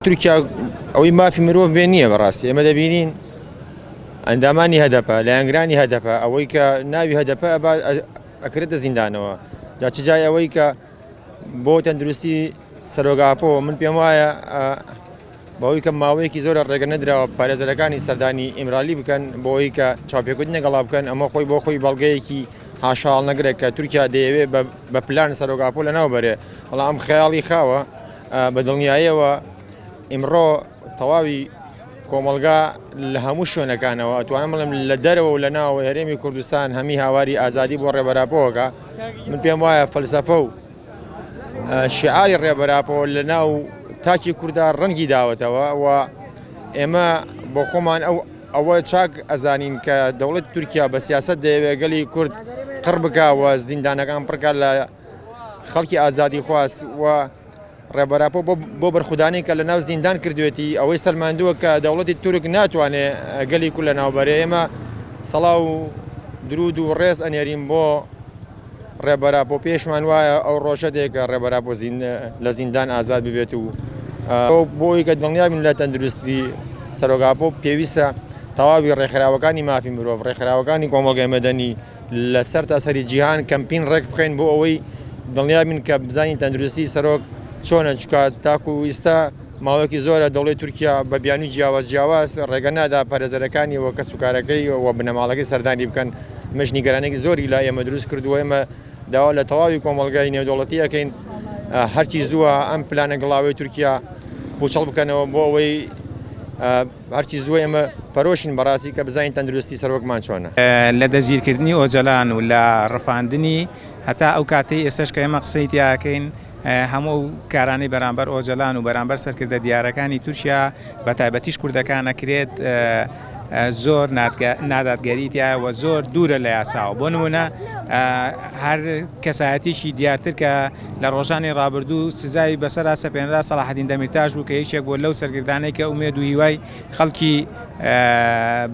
تورکیا ئەوەی مافی مرۆڤ بێ نییە بەڕاستی ئێمە دەبینین ئەندامانی هەدەپە لایەنگرانی هەدەپە ئەوەی کە ناوی هەدەپە ئەکرێتە زیندانەوە جا چ جای ئەوەی کە بۆ تەندروستی سەرۆک ئاپۆ من پێم وایە بەوەی کە ماوەیەکی زۆرە ڕێگە نەدراوە پارێزەرەکانی سەردانی ئیمرالی بکەن بۆ ئەوەی کە چاوپێکوت نەگەڵا بکەن ئەمە خۆی بۆ خۆی بەڵگەیەکی حاشاڵ نەگرێت کە تورکیا دەیەوێت بە پلان سەرۆک ئاپۆ لەناو بەرێ بەڵام خەیاڵی خاوە بە دڵنیاییەوە ئیمڕۆ تەواوی کۆمەڵگا لە هەموو شوێنەکانەوە ئەتوانم بڵێم لە دەرەوە و لە ناوەوە هەرێمی کوردستان هەمی هاواری ئازادی بۆ ڕێبەراپۆکە من پێم وایە فەلسەفە و شعاری ڕێبەراپۆ لە ناو تاکی کووردا ڕەنگی داوەتەوە و ئێمە بۆ خۆمان ئەو ئەوە چاک ئەزانین کە دەوڵەت تورکیا بە سیاست دەیەوێت گەلی کورد قڕ بکا و زیندانەکان پڕکات لە خەڵکی ئازادی خواست و ڕێبەر ئاپۆ بۆ بەرخودانی کە لەناو زیندان کردوێتی ئەوەی سەلماندووە کە دەوڵەتی تورک ناتوانێت گەلی کورد لەناو بەرێ. ئێمە سەڵاو و درود و ڕێز ئەنێرین بۆ ڕێبەر ئاپۆ، پێشمان وایە ئەو ڕۆژە دێ کە ڕێبەر ئاپۆ لە زیندان ئازاد ببێت و بۆ ئەوەی کە دڵنیا بین لە تەندروستی سەرۆک ئاپۆ پێویستە تەواوی ڕێکخراوەکانی مافی مرۆڤ، ڕێکخراوەکانی کۆمەڵگای مەدەنی لە سەرتاسەری جیهان کەمپین ڕێک بخەین بۆ ئەوەی دڵنیا بین کە بزانین تەندروستی سەرۆک چۆنە چکە تاکو ئیستا ماوەیەکی زۆرە دەوڵەی تورکیا بە بیانوی جیاواز جیاواز ڕێگە نادا پارێزەرەکانی و کەسوکارەکەی و بنەماڵەکەی سەردانی بکەن ئەمەش نیگەرانێکی زۆری لای ئێمە دروست کردووە ئێمە داوا لە تەواوی کۆمەڵگای نێودەوڵەتی ئەەکەین هەرچی زووە ئەم پلانە گڵاوەی تورکیا پوچەڵ بکەنەوە بۆ ئەوەی هەرچی زووە ئێمە پەرۆشین بەڕاستی کە بزانین تەندروستی سەرۆکمان چۆنە. لە دەستگیرکردنی ئۆجەلان و لە ڕفاندنی هەتا ئەو کاتەی ئێستاش کە ئێمە قسەی تیا ئەکەین هەموو ئەو کارانەی بەرامبەر ئۆجەلان و بەرامبەر سەرکردە دیارەکانی تورکیا بە تایبەتیش کوردەکان ئەکرێت زۆر نادادگەری تایە و زۆر دوورە لە یاساوە بۆ نمونە هەر کەسایەتیکی دیارتر کە لە ڕۆژانی ڕابردوو سزای بەسەرا سەپێنرا سەڵاحەدین دەمیرتاش بوو کە یەکێک بووە لەو سەرکردانەی کە ئومێد و هیوای خەڵکی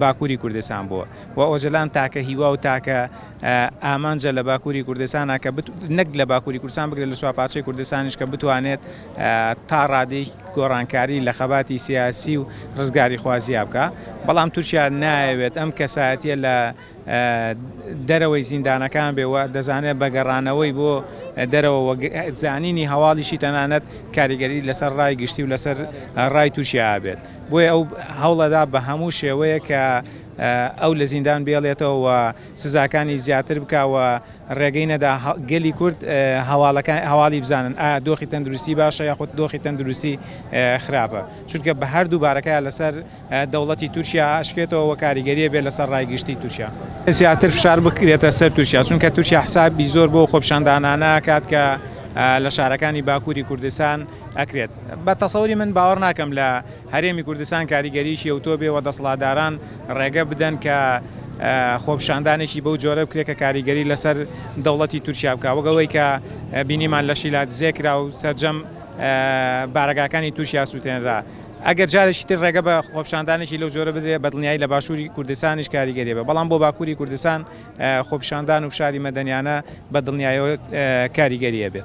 باکووری کوردستان بووە و ئۆجەلان تاکە هیوا و تاکە ئامانجە لە باکووری کوردستانە کە نەک لە باکووری کوردستان بگرە لە چوارپارچەی کوردستانیش کە بتوانێت تا ڕادەی گۆڕانکاری لە خەباتی سیاسی و ڕزگاریخوازییا بکا بەڵام تورکیا نایەوێت ئەم کەسایەتیە لە دەرەوەی زیندانەکان بێ و دەزانێت بە گەڕانەوەی بۆ دەرەوە و زانینی هەواڵیشی تەنانەت کاریگەری لەسەر ڕای گشتی و لەسەر ڕای تورکیا ئەبێت بۆیە ئەو هەوڵەدا بە هەموو شێوەیە کە ئەو لە زیندان بێڵێتەوە و سزاکانی زیاتر بکا و ڕێگەی نەدا گەلی کورد هەواڵەکان هەواڵی بزانن ئایا دۆخی تەندروستی باشە یاخود دۆخی تەندروستی خراپە چونکە بە هەردوو بارەکە لەسەر دەوڵەتی تورکیا ئەشکێتەوە و کاریگەریە بێت لەسەر ڕای گشتی تورکیا. زیاتر فشار بکرێتە سەر تورکیا چونکە تورکیا حسابی زۆر بۆ خۆپیشاندانانە ئەکات کە لە شارەکانی باکووری کوردستان ئەکرێت. بە تەسەوری من باوەڕ ناکەم لە هەرێمی کوردستان کاریگەریی ئەوتۆ بێ و دەسەڵاتداران ڕێگە بدەن کە خۆپیشاندانێکی بەو جۆرە بکرێت کە کاریگەری لەسەر دەوڵەتی تورکیا بکا وەک ئەوەی کە بینیمان لە شیلادزێ کرا و سەرجەم بارەگاکانی تورکیا سووتێنرا. ئەگەر جارێکی تر ڕێگە بە خۆپیشاندانێکی لەو جۆرە بدرێت بە دڵنیایی لە باشووری کوردستانیش کاریگەری بێت، بەڵام بۆ باکووری کوردستان خۆپیشاندان و فشاری مەدەنیانە بە دڵنیایەوە کاریگەری ئەبێت.